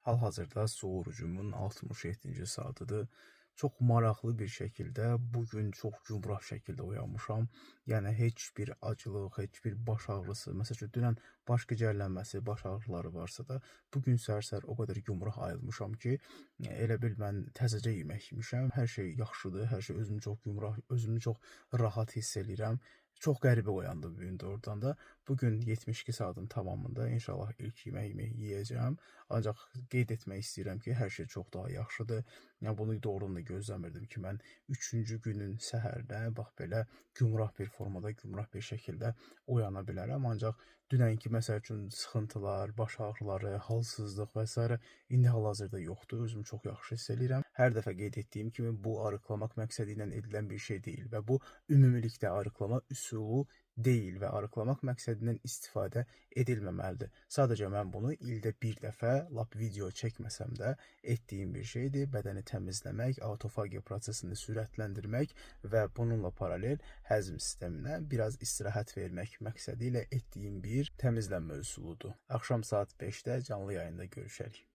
Hal-hazırda su orucumun 67-ci saatıdır. Çox maraqlı bir şəkildə bu gün çox gümrah şəkildə oyanmışam. Yəni heç bir aclıq, heç bir baş ağrısı, məsəl üçün dünən baş gicəllənməsi, baş ağrıları varsa da, bu gün səhər-səhər o qədər gümrah ayılmışam ki, elə bil mən təzəcə yemək yemişəm. Hər şey yaxşıdır, hər şey özümü çox gümrah, özümü çox rahat hiss eləyirəm. Çox qəribə oyandım bu gün doğrudan da. Bu gün 72 saatın tamamında inşallah ilk yeməyimi yeyəcəm. Ancaq qeyd etmək istəyirəm ki, hər şey çox daha yaxşıdır. Yəni bunu doğrudan da gözləmirdim ki, mən 3-cü günün səhərdə bax belə gümrah bir formada, gümrah bir şəkildə oyana bilərəm. Ancaq dünənki məsəl üçün sıxıntılar, baş ağrıları, halsızlıq və sairə indi hal-hazırda yoxdur. Özümü çox yaxşı hiss eləyirəm. Hər dəfə qeyd etdiyim kimi bu arıqlamaq məqsədi ilə edilən bir şey deyil və bu ümumilikdə arıqlama üsulu deyil və arıqlamaq məqsədindən istifadə edilməməlidir. Sadəcə mən bunu ildə bir dəfə lap video çəkməsəm də etdiyim bir şeydir. Bədəni təmizləmək, autofagiya prosesini sürətləndirmək və bununla paralel həzm sisteminə biraz istirahət vermək məqsədi ilə etdiyim bir təmizlənmə üsuludur. Axşam saat 5-də canlı yayında görüşərik.